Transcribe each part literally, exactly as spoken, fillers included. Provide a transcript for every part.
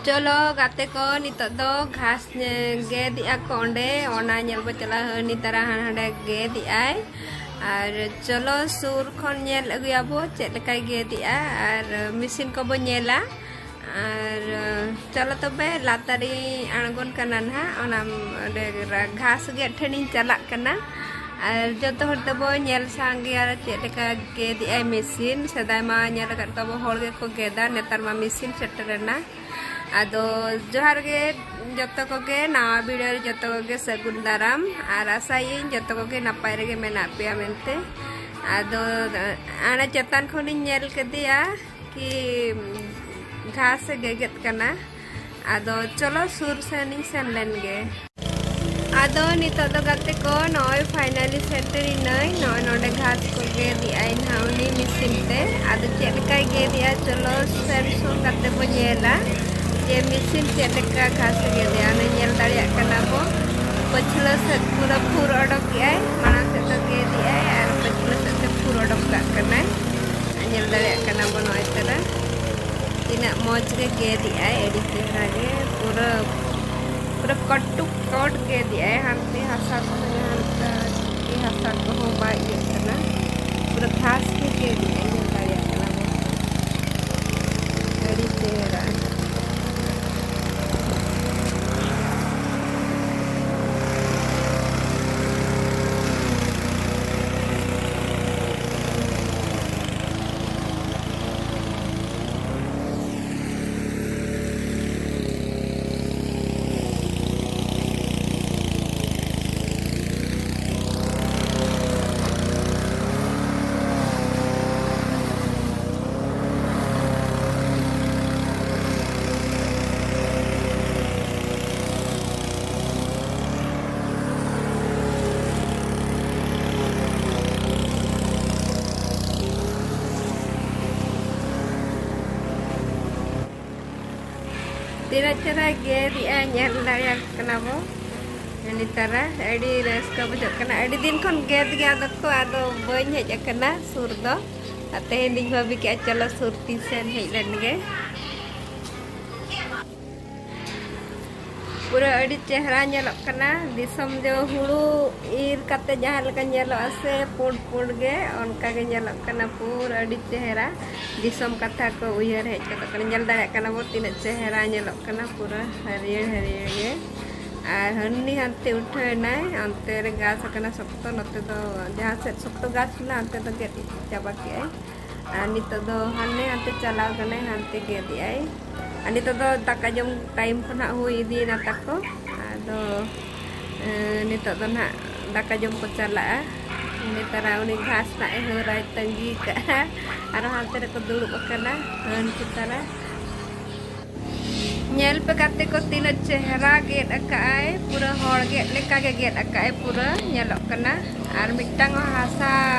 ᱪᱚᱞᱚ ᱜᱟᱛᱮ ᱠᱚ, ᱱᱤᱛᱚᱜ ᱫᱚ ᱜᱷᱟᱥ ᱧᱮ-, ᱜᱮᱫᱮᱜᱼᱟ ᱠᱚ ᱚᱸᱰᱮ, ᱚᱱᱟ ᱧᱮᱞ ᱵᱚ ᱪᱟᱞᱟᱜᱼᱟ᱾ ᱦᱟᱹᱱᱤ ᱛᱟᱨᱟ ᱦᱟᱸᱰᱮ ᱜᱮᱫᱮᱜᱼᱟᱭ᱾ ᱟᱨ ᱪᱚᱞᱚ ᱥᱩᱨ ᱠᱷᱚᱱ ᱧᱮᱞ ᱟᱹᱜᱩᱭᱟᱵᱚ ᱪᱮᱫ ᱞᱮᱠᱟᱭ ᱜᱮᱫᱮᱜᱼᱟ, ᱟᱨ ᱢᱮᱥᱤᱱ ᱠᱚᱵᱚ ᱧᱮᱞᱟ᱾ ᱟᱨ ᱪᱚᱞᱚ ᱛᱚᱵᱮ ᱞᱟᱛᱟᱨᱤᱧ ᱟᱬᱜᱚᱱ ᱠᱟᱱᱟ ᱱᱟᱦᱟᱜ, ᱚᱱᱟ ᱚᱸᱰᱮ ᱜᱷᱟᱥ ᱜᱮᱫ ᱴᱷᱮᱱᱤᱧ ᱪᱟᱞᱟᱜ ᱠᱟᱱᱟ᱾ ᱟᱨ ᱡᱚᱛᱚ ᱦᱚᱲ ᱛᱮᱵᱚ ᱧᱮᱞ ᱥᱟᱸᱜᱮᱭᱟ ᱪᱮᱫ ᱞᱮᱠᱟ ᱜᱮᱫᱮᱜᱼᱟᱭ ᱢᱮᱥᱤᱱ᱾ ᱥᱮᱫᱟᱭ ᱢᱟ ᱧᱮᱞ ᱟᱠᱟᱫ ᱠᱚᱣᱟ ᱵᱚ ᱦᱚᱲ ᱜᱮᱠᱚ ᱜᱮᱫᱟ, ᱱᱮᱛᱟᱨ ᱢᱟ ᱢᱮᱥᱤᱱ ᱥᱮᱴᱮᱨᱮᱱᱟ᱾ ᱟᱫᱚ ᱡᱚᱦᱟᱨ ᱜᱮ ᱡᱚᱛᱚ ᱠᱚᱜᱮ, ᱱᱟᱣᱟ video ᱨᱮ ᱡᱚᱛᱚ ᱠᱚᱜᱮ ᱥᱟᱹᱜᱩᱱ ᱫᱟᱨᱟᱢ, ᱟᱨ ᱟᱥᱟᱭᱟᱹᱧ ᱡᱚᱛᱚ ᱠᱚᱜᱮ ᱱᱟᱯᱟᱭ ᱨᱮᱜᱮ ᱢᱮᱱᱟᱜ ᱯᱮᱭᱟ ᱢᱮᱱᱛᱮ᱾ ᱟᱫᱚ ᱟᱬᱮ ᱪᱮᱛᱟᱱ ᱠᱷᱚᱱᱤᱧ ᱧᱮᱞ ᱠᱮᱫᱮᱭᱟ ᱠᱤ ᱜᱷᱟᱥ ᱮ ᱜᱮᱜᱮᱫ ᱠᱟᱱᱟ᱾ ᱟᱫᱚ ᱪᱚᱞᱚ ᱥᱩᱨ ᱥᱮᱱᱤᱧ ᱥᱮᱱ ᱞᱮᱱ ᱜᱮ᱾ ᱟᱫᱚ ᱱᱤᱛᱚᱜ ᱫᱚ ᱜᱟᱛᱮ ᱠᱚ, ᱱᱚᱜᱼᱚᱭ finally ᱥᱮᱴᱮᱨ ᱮᱱᱟᱹᱧ᱾ ᱱᱚᱜᱼᱚᱭ ᱱᱚᱰᱮ ᱜᱷᱟᱥ ᱠᱚ ᱜᱮᱫ ᱮᱫᱟᱭ ᱱᱟᱦᱟᱜ ᱩᱱᱤ ᱢᱮᱥᱤᱱ ᱛᱮ᱾ ᱟᱫᱚ ᱪᱮᱫ ᱞᱮᱠᱟᱭ ᱜᱮᱫ ᱮᱫᱟ, ᱪᱚᱞᱚ ᱥᱮᱱ ᱥᱩᱨ ᱠᱟᱛᱮ ᱵᱚ ᱧᱮᱞᱟ ᱡᱮ ᱢᱮᱥᱤᱱ ᱪᱮᱫ ᱞᱮᱠᱟ ᱜᱷᱟᱥ ᱮ ᱜᱮᱫ ᱮᱫᱟ᱾ ᱚᱱᱮ ᱧᱮᱞ ᱫᱟᱲᱮᱭᱟᱜ ᱠᱟᱱᱟ ᱵᱚ, ᱯᱟᱹᱪᱷᱞᱟᱹ ᱥᱮᱫ ᱯᱩᱨᱟᱹ ᱯᱷᱩᱨ ᱚᱰᱚᱠ ᱮᱫᱟᱭ, ᱢᱟᱲᱟᱝ ᱥᱮᱫ ᱫᱚ ᱜᱮᱫ ᱮᱫᱟᱭ ᱟᱨ ᱯᱟᱹᱪᱷᱞᱟᱹ ᱥᱮᱫ ᱛᱮ ᱯᱷᱩᱨ ᱚᱰᱚᱠ ᱠᱟᱜ ᱠᱟᱱᱟᱭ᱾ ᱧᱮᱞ ᱫᱟᱲᱮᱭᱟᱜ ᱠᱟᱱᱟ ᱵᱚ ᱱᱚᱜᱼᱚᱭ ᱛᱟᱨᱟ᱾ ᱛᱤᱱᱟᱹᱜ ᱢᱚᱡᱽ ᱜᱮ ᱜᱮᱫ ᱮᱫᱟᱭ, ᱟᱹᱰᱤ ᱪᱮᱦᱨᱟ ᱜᱮ, ᱯᱩᱨᱟᱹ, ᱯᱩᱨᱟᱹ cut to cut ᱜᱮᱫ ᱮᱫᱟᱭ᱾ ᱦᱟᱱᱛᱮ ᱦᱟᱥᱟ ᱠᱚᱦᱚᱸ ᱡᱟᱦᱟᱸ ᱞᱮᱠᱟ ᱪᱮᱫ ᱦᱟᱥᱟ ᱠᱚᱦᱚᱸ ᱵᱟᱭ ᱤᱭᱟᱹᱜ ᱠᱟᱱᱟ, ᱯᱩᱨᱟᱹ ᱜᱷᱟᱥ ᱜᱮ ᱜᱮᱫ ᱮᱫᱟᱭ, ᱧᱮᱞ ᱫᱟᱲᱮᱭᱟᱜ ᱠᱟᱱᱟ ᱵᱚ᱾ ᱟᱹᱰᱤ ᱪᱮᱦᱨᱟ᱾ ᱛᱤᱱᱟᱹᱜ ᱪᱮᱦᱨᱟ ᱜᱮᱫ ᱮᱫᱟᱭ, ᱧᱮᱞ ᱫᱟᱲᱮᱭᱟᱜ ᱠᱟᱱᱟ ᱵᱚ᱾ ᱱᱮᱛᱟᱨᱟ ᱟᱹᱰᱤ ᱨᱟᱹᱥᱠᱟᱹ ᱵᱩᱡᱷᱟᱹᱜ ᱠᱟᱱᱟ᱾ ᱟᱹᱰᱤ ᱫᱤᱱ ᱠᱷᱚᱱ ᱜᱮᱫ ᱜᱮ, ᱟᱫᱚ ᱠᱚ, ᱟᱫᱚ ᱵᱟᱹᱧ ᱦᱮᱡ ᱟᱠᱟᱱᱟ ᱥᱩᱨ ᱫᱚ᱾ ᱟᱨ ᱛᱮᱦᱮᱧ ᱫᱚᱧ ᱵᱷᱟᱹᱵᱤ ᱠᱮᱫᱼᱟ, ᱪᱚᱞᱚ ᱥᱩᱨ ᱛᱤᱧ ᱥᱮᱱ ᱦᱮᱡ ᱞᱮᱱ ᱜᱮ᱾ ᱯᱩᱨᱟᱹ ᱟᱹᱰᱤ ᱪᱮᱦᱨᱟ ᱧᱮᱞᱚᱜ ᱠᱟᱱᱟ᱾ ᱫᱤᱥᱚᱢ ᱡᱚ ᱦᱩᱲᱩ ᱤᱨ ᱠᱟᱛᱮ ᱡᱟᱦᱟᱸ ᱞᱮᱠᱟ ᱧᱮᱞᱚᱜᱼᱟ ᱥᱮ, ᱯᱩᱸᱰ ᱯᱩᱸᱰ ᱜᱮ, ᱚᱱᱠᱟ ᱜᱮ ᱧᱮᱞᱚᱜ ᱠᱟᱱᱟ᱾ ᱯᱩᱨᱟᱹ ᱟᱹᱰᱤ ᱪᱮᱦᱨᱟ᱾ ᱫᱤᱥᱚᱢ ᱠᱟᱛᱷᱟ ᱠᱚ ᱩᱭᱦᱟᱹᱨ ᱦᱮᱡ ᱜᱚᱫᱚᱜ ᱠᱟᱱᱟ᱾ ᱧᱮᱞ ᱫᱟᱲᱮᱭᱟᱜ ᱠᱟᱱᱟ ᱵᱚ ᱛᱤᱱᱟᱹᱜ ᱪᱮᱦᱨᱟ ᱧᱮᱞᱚᱜ ᱠᱟᱱᱟ, ᱯᱩᱨᱟᱹ ᱦᱟᱹᱨᱭᱟᱹᱲ ᱦᱟᱹᱨᱭᱟᱹᱲ ᱜᱮ᱾ ᱟᱨ ᱦᱟᱹᱱᱤ ᱦᱟᱱᱛᱮ ᱩᱴᱷᱟᱹᱣ ᱮᱱᱟᱭ, ᱚᱱᱛᱮ ᱨᱮ ᱜᱷᱟᱥ ᱟᱠᱟᱱᱟ ᱥᱚᱠᱛᱚ, ᱱᱚᱛᱮ ᱫᱚ ᱡᱟᱦᱟᱸ ᱥᱮᱫ ᱥᱚᱠᱛᱚ ᱜᱷᱟᱥ ᱢᱮᱱᱟᱜᱼᱟ, ᱚᱱᱛᱮ ᱫᱚ ᱜᱮᱫ ᱪᱟᱵᱟ ᱠᱮᱜᱼᱟᱭ᱾ ᱟᱨ ᱱᱤᱛᱚᱜ ᱫᱚ ᱦᱟᱱᱮ ᱦᱟᱱᱛᱮ ᱪᱟᱞᱟᱣ ᱠᱟᱱᱟᱭ, ᱦᱟᱱᱛᱮ ᱜᱮᱫ ᱮᱜᱼᱟᱭ᱾ ᱟᱨ ᱱᱤᱛᱚᱜ ᱫᱚ ᱫᱟᱠᱟ ᱡᱚᱢ time ᱠᱚ ᱱᱟᱜ ᱦᱩᱭ ᱤᱫᱤᱭᱮᱱᱟ ᱛᱟᱠᱚ᱾ ᱟᱫᱚ, ᱮ, ᱱᱤᱛᱚᱜ ᱫᱚ ᱱᱟᱜ ᱫᱟᱠᱟ ᱡᱚᱢ ᱠᱚ ᱪᱟᱞᱟᱜᱼᱟ᱾ ᱱᱮᱛᱟᱨᱟ ᱩᱱᱤ ᱜᱷᱟᱥ ᱱᱟᱜ ᱮ ᱦᱟᱹᱨᱟᱭ ᱛᱟᱺᱜᱤ ᱠᱟᱜᱼᱟ᱾ ᱟᱨᱚ ᱦᱟᱱᱛᱮ ᱨᱮᱠᱚ ᱫᱩᱲᱩᱵ ᱟᱠᱟᱱᱟ ᱦᱟᱹᱱ ᱠᱚ ᱛᱟᱨᱟ᱾ ᱧᱮᱞ ᱯᱮ ᱜᱟᱛᱮ ᱠᱚ, ᱛᱤᱱᱟᱹᱜ ᱪᱮᱦᱨᱟ ᱜᱮᱫ ᱟᱠᱟᱜᱼᱟᱭ, ᱯᱩᱨᱟᱹ ᱦᱚᱲ ᱜᱮᱫ ᱞᱮᱠᱟ ᱜᱮ ᱜᱮᱫ ᱟᱠᱟᱜᱼᱟᱭ, ᱯᱩᱨᱟᱹ ᱧᱮᱞᱚᱜ ᱠᱟᱱᱟ᱾ ᱟᱨ ᱢᱤᱫᱴᱟᱝ ᱦᱚᱸ ᱦᱟᱥᱟ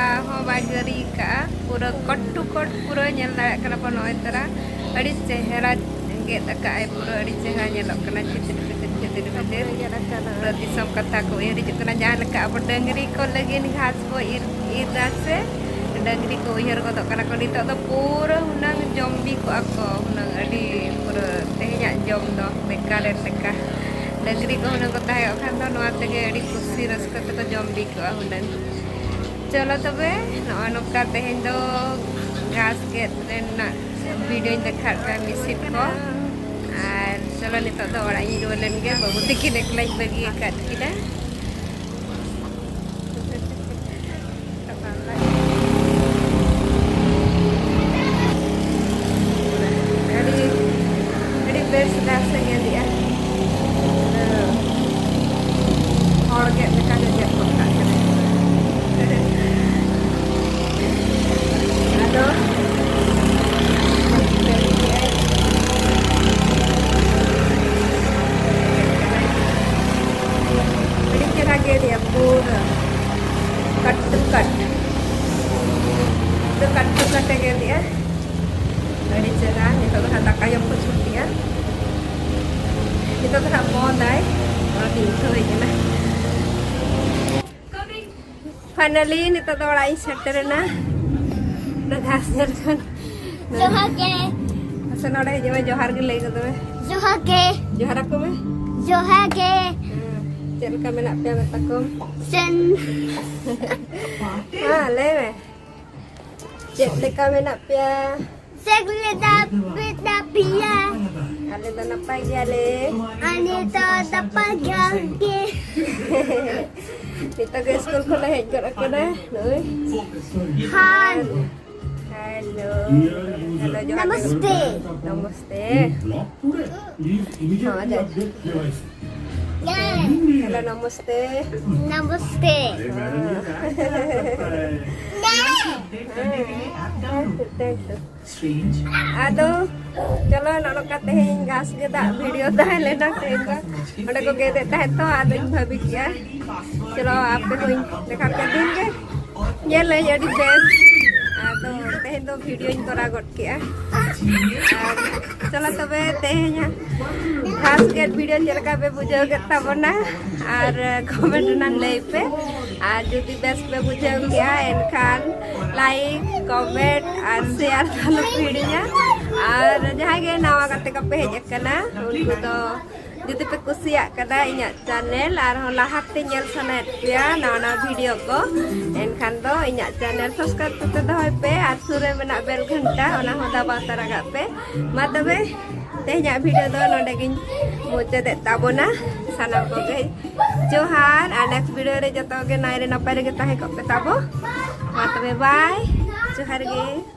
ᱦᱚᱸ ᱵᱟᱭ ᱜᱟᱹᱨᱤ ᱟᱠᱟᱜᱼᱟ, ᱯᱩᱨᱟᱹ cut to cut ᱯᱩᱨᱟᱹ ᱧᱮᱞ ᱫᱟᱲᱮᱭᱟᱜ ᱠᱟᱱᱟ ᱯᱮ ᱱᱚᱜᱼᱚᱭ ᱛᱟᱨᱟ᱾ ᱟᱹᱰᱤ ᱪᱮᱦᱨᱟ ᱜᱮᱫ ᱟᱠᱟᱜᱼᱟᱭ, ᱯᱩᱨᱟᱹ ᱟᱹᱰᱤ ᱪᱮᱦᱨᱟ ᱧᱮᱞᱚᱜ ᱠᱟᱱᱟ, ᱪᱷᱤᱛᱤᱨ ᱵᱷᱤᱛᱤᱨ, ᱪᱷᱤᱛᱤᱨ ᱵᱷᱤᱛᱤᱨ᱾ ᱯᱩᱨᱟᱹ ᱫᱤᱥᱚᱢ ᱠᱟᱛᱷᱟ ᱠᱚ ᱩᱭᱦᱟᱹᱨ ᱦᱤᱡᱩᱜ ᱠᱟᱱᱟ, ᱡᱟᱦᱟᱸ ᱞᱮᱠᱟ ᱟᱵᱚ ᱰᱟᱹᱝᱨᱤ ᱠᱚ ᱞᱟᱹᱜᱤᱫ ᱜᱷᱟᱥ ᱠᱚ ᱤᱨ, ᱤᱨ ᱫᱟ ᱥᱮ, ᱰᱟᱹᱝᱨᱤ ᱠᱚ ᱩᱭᱦᱟᱹᱨ ᱜᱚᱫᱚᱜ ᱠᱟᱱᱟ ᱠᱚ᱾ ᱱᱤᱛᱚᱜ ᱫᱚ ᱯᱩᱨᱟᱹ ᱦᱩᱱᱟᱹᱝ ᱡᱚᱢ ᱵᱤ ᱠᱚᱜᱼᱟ ᱠᱚ ᱦᱩᱱᱟᱹᱝ, ᱟᱹᱰᱤ ᱯᱩᱨᱟᱹ ᱛᱮᱦᱮᱧᱟᱜ ᱡᱚᱢ ᱫᱚ ᱵᱮᱠᱟᱨ ᱮᱱ ᱞᱮᱠᱟ᱾ ᱰᱟᱹᱝᱨᱤ ᱠᱚ ᱦᱩᱱᱟᱹᱝ ᱠᱚ ᱛᱟᱦᱮᱸ ᱠᱚᱜ ᱠᱷᱟᱱ ᱫᱚ ᱱᱚᱣᱟ ᱛᱮᱜᱮ ᱟᱹᱰᱤ ᱠᱩᱥᱤ ᱨᱟᱹᱥᱠᱟᱹ ᱛᱮᱠᱚ ᱡᱚᱢ ᱵᱤ ᱠᱚᱜᱼᱟ ᱦᱩᱱᱟᱹᱝ᱾ ᱪᱚᱞᱚ ᱛᱚᱵᱮ, ᱱᱚᱜᱼᱚᱭ ᱱᱚᱝᱠᱟ ᱛᱮᱦᱮᱧ ᱫᱚ ᱜᱷᱟᱥ ᱜᱮᱫ ᱨᱮᱱᱟᱜ video ᱧ ᱫᱮᱠᱷᱟᱣᱮᱫ ᱯᱮᱭᱟ, ᱢᱮᱥᱤᱱ ᱠᱚ᱾ ᱟᱨ ᱪᱚᱞᱚ ᱱᱤᱛᱚᱜ ᱫᱚ ᱚᱲᱟᱜ ᱤᱧ ᱨᱩᱣᱟᱹᱲ ᱞᱮᱱ ᱜᱮ, ᱵᱟᱹᱵᱩ ᱛᱤᱠᱤᱱ ᱮᱠᱞᱟᱧ ᱵᱟᱹᱜᱤ ᱟᱠᱟᱫ ᱠᱤᱱᱟ᱾ ᱟᱹᱰᱤ, ᱟᱹᱰᱤ ᱵᱮᱥ ᱜᱷᱟᱥ ᱮ ᱜᱮᱫᱮᱜᱼᱟ᱾ ᱦᱚᱲ ᱜᱮᱫ ᱞᱮᱠᱟ ᱜᱮ ᱜᱮᱫ ᱜᱚᱫ ᱠᱟᱜ ᱠᱟᱱᱟᱭ᱾ ᱟᱫᱚ ᱟᱹᱰᱤ ᱪᱮᱦᱨᱟ ᱜᱮᱫᱮᱜᱼᱟ, ᱯᱩᱨᱟᱹ cut to cut᱾ ᱫᱚ cut to cut ᱮ ᱜᱮᱫᱮᱜᱼᱟ᱾ ᱟᱹᱰᱤ ᱪᱮᱦᱨᱟ᱾ ᱱᱤᱛᱚᱜ ᱫᱚ ᱦᱟᱸᱜ ᱫᱟᱠᱟ ᱡᱚᱢ ᱠᱚ ᱪᱷᱩᱴᱤᱜᱼᱟ᱾ ᱱᱤᱛᱚᱜ ᱫᱚ ᱦᱟᱸᱜ ᱵᱚᱱᱫᱟᱭ᱾ ᱚᱱᱟᱛᱮ ᱩᱴᱷᱟᱹᱣ ᱦᱩᱭ ᱠᱟᱱᱟ᱾ Finally, ᱱᱤᱛᱚᱜ ᱫᱚ ᱚᱲᱟᱜ ᱤᱧ ᱥᱮᱴᱮᱨᱮᱱᱟ᱾ ᱚᱱᱟ ᱜᱷᱟᱥ ᱧᱮᱞ ᱠᱷᱚᱱ᱾ ᱡᱚᱦᱟᱨ ᱜᱮ᱾ ᱢᱟᱥᱮ ᱱᱚᱰᱮ ᱦᱤᱡᱩᱜ ᱢᱮ, ᱡᱚᱦᱟᱨ ᱜᱮ ᱞᱟᱹᱭ ᱜᱚᱫ ᱢᱮ᱾ ᱡᱚᱦᱟᱨ ᱜᱮ᱾ ᱡᱚᱦᱟᱨ ᱟᱠᱚ ᱢᱮ᱾ ᱡᱚᱦᱟᱨ ᱜᱮ᱾ ᱦᱮᱸ, ᱪᱮᱫ ᱞᱮᱠᱟ ᱢᱮᱱᱟᱜ ᱯᱮᱭᱟ ᱢᱮᱛᱟ ᱠᱚᱢ? ᱥᱮᱱ᱾ ᱦᱮᱸ, ᱞᱟᱹᱭ ᱢᱮ᱾ ᱪᱮᱫ ᱞᱮᱠᱟ ᱢᱮᱱᱟᱜ ᱯᱮᱭᱟ? ᱪᱮᱫ ᱞᱮᱠᱟ ᱢᱮᱱᱟᱜ ᱯᱮᱭᱟ? ᱟᱞᱮ ᱫᱚ ᱱᱟᱯᱟᱭ ᱜᱮᱭᱟᱞᱮ᱾ ᱟᱞᱮ ᱫᱚ ᱱᱟᱯᱟᱭ ᱜᱮᱭᱟᱞᱮ᱾ ᱱᱤᱛᱚᱜ ᱜᱮ ᱥᱠᱩᱞ ᱠᱷᱚᱱ ᱞᱮ ᱦᱮᱡ ᱜᱚᱫ ᱟᱠᱟᱱᱟ᱾ ᱱᱚᱜᱼᱚᱭ᱾ ᱦᱟᱭ᱾ ᱦᱮᱞᱳ᱾ ᱦᱮᱞᱳ, ᱡᱚᱦᱟᱨ ᱜᱮ᱾ ᱱᱟᱢᱟᱥᱛᱮ᱾ ᱱᱟᱢᱟᱥᱛᱮ᱾ ᱦᱚᱸ, ᱟᱡᱟᱜ᱾ ᱦᱮᱞᱳ, ᱱᱟᱢᱟᱥᱛᱮ᱾ ᱱᱟᱢᱟᱥᱛᱮ᱾ ᱦᱚᱸ᱾ ᱦᱮᱸ, ᱦᱮᱸ, ᱦᱮᱸ᱾ ᱟᱫᱚ ᱪᱚᱞᱚ, ᱱᱚᱜᱼᱚ ᱱᱚᱝᱠᱟ ᱛᱮᱦᱮᱧ ᱜᱷᱟᱥ ᱜᱮᱫᱟᱜ ᱵᱷᱤᱰᱤᱭᱳ ᱛᱟᱦᱮᱸ ᱞᱮᱱᱟ᱾ ᱛᱮᱦᱮᱧ ᱫᱚ ᱚᱸᱰᱮ ᱠᱚ ᱜᱮᱫᱮᱫ ᱛᱟᱦᱮᱸᱫ ᱛᱚ, ᱟᱫᱚᱧ ᱵᱷᱟᱹᱵᱤ ᱠᱮᱜᱼᱟ, ᱪᱚᱞᱚ ᱟᱯᱮ ᱦᱚᱸᱧ ᱫᱮᱠᱷᱟᱣ ᱯᱮ ᱫᱤᱱ ᱜᱮ᱾ ᱧᱮᱞᱟᱹᱧ ᱟᱹᱰᱤ ᱵᱮᱥ᱾ ᱟᱫᱚ ᱛᱮᱦᱮᱧ ᱫᱚ ᱵᱷᱤᱰᱤᱭᱳᱧ ᱠᱚᱨᱟᱣ ᱜᱚᱫ ᱠᱮᱜᱼᱟ᱾ ᱟᱨ ᱪᱚᱞᱚ ᱛᱚᱵᱮ, ᱛᱮᱦᱮᱧᱟᱜ ᱜᱷᱟᱥ ᱜᱮᱫ ᱵᱷᱤᱰᱤᱭᱳ ᱪᱮᱫ ᱞᱮᱠᱟ ᱯᱮ ᱵᱩᱡᱷᱟᱹᱣ ᱠᱮᱫ ᱛᱟᱵᱚᱱᱟ, ᱟᱨ ᱠᱚᱢᱮᱱᱴ ᱨᱮᱱᱟᱜ ᱞᱟᱹᱭ ᱯᱮ᱾ ᱟᱨ ᱡᱩᱫᱤ ᱵᱮᱥ ᱯᱮ ᱵᱩᱡᱷᱟᱹᱣ ᱠᱮᱜᱼᱟ, ᱮᱱᱠᱷᱟᱱ ᱞᱟᱭᱤᱠ, ᱠᱚᱢᱮᱱᱴ ᱟᱨ ᱥᱮᱭᱟᱨ ᱫᱚ ᱟᱞᱚ ᱯᱮ ᱦᱤᱲᱤᱧᱟ᱾ ᱟᱨ ᱡᱟᱦᱟᱸᱭ ᱜᱮ ᱱᱟᱣᱟ ᱜᱟᱛᱮ ᱠᱚᱯᱮ ᱦᱮᱡ ᱟᱠᱟᱱᱟ, ᱩᱱᱠᱩ ᱫᱚ ᱡᱩᱫᱤ ᱯᱮ ᱠᱩᱥᱤᱭᱟᱜ ᱠᱟᱱᱟ ᱤᱧᱟᱹᱜ ᱪᱮᱱᱮᱞ, ᱟᱨᱦᱚᱸ ᱞᱟᱦᱟᱛᱮ ᱧᱮᱞ ᱥᱟᱱᱟᱭᱮᱫ ᱯᱮᱭᱟ ᱱᱟᱣᱟ ᱱᱟᱣᱟ ᱵᱷᱤᱰᱤᱭᱳ ᱠᱚ, ᱮᱱᱠᱷᱟᱱ ᱫᱚ ᱤᱧᱟᱹᱜ ᱪᱮᱱᱮᱞ ᱥᱟᱵᱥᱠᱨᱟᱭᱤᱵ ᱠᱟᱛᱮ ᱫᱚᱦᱚᱭ ᱯᱮ ᱟᱨ ᱥᱩᱨ ᱨᱮ ᱢᱮᱱᱟᱜ ᱵᱮᱞ ᱜᱷᱟᱱᱴᱟ, ᱚᱱᱟ ᱦᱚᱸ ᱫᱟᱵᱟᱣ ᱛᱟᱨᱟ ᱠᱟᱜ ᱯᱮ᱾ ᱢᱟ ᱛᱚᱵᱮ, ᱛᱮᱦᱮᱧᱟᱜ ᱵᱷᱤᱰᱤᱭᱳ ᱫᱚ ᱱᱚᱰᱮ ᱜᱤᱧ ᱢᱩᱪᱟᱹᱫᱮᱫ ᱛᱟᱵᱚᱱᱟ᱾ ᱥᱟᱱᱟᱢ ᱠᱚᱜᱮ ᱡᱚᱦᱟᱨ, ᱟᱨ ᱱᱮᱠᱥᱴ ᱵᱷᱤᱰᱤᱭᱳ ᱨᱮ ᱡᱚᱛᱚ ᱜᱮ ᱱᱟᱭ ᱨᱮ ᱱᱟᱯᱟᱭ ᱨᱮᱜᱮ ᱛᱟᱦᱮᱸ ᱠᱚᱜ ᱯᱮ ᱛᱟᱵᱚ᱾ ᱢᱟ ᱛᱚᱵᱮ, ᱵᱟᱭ, ᱡᱚᱦᱟᱨ ᱜᱮ᱾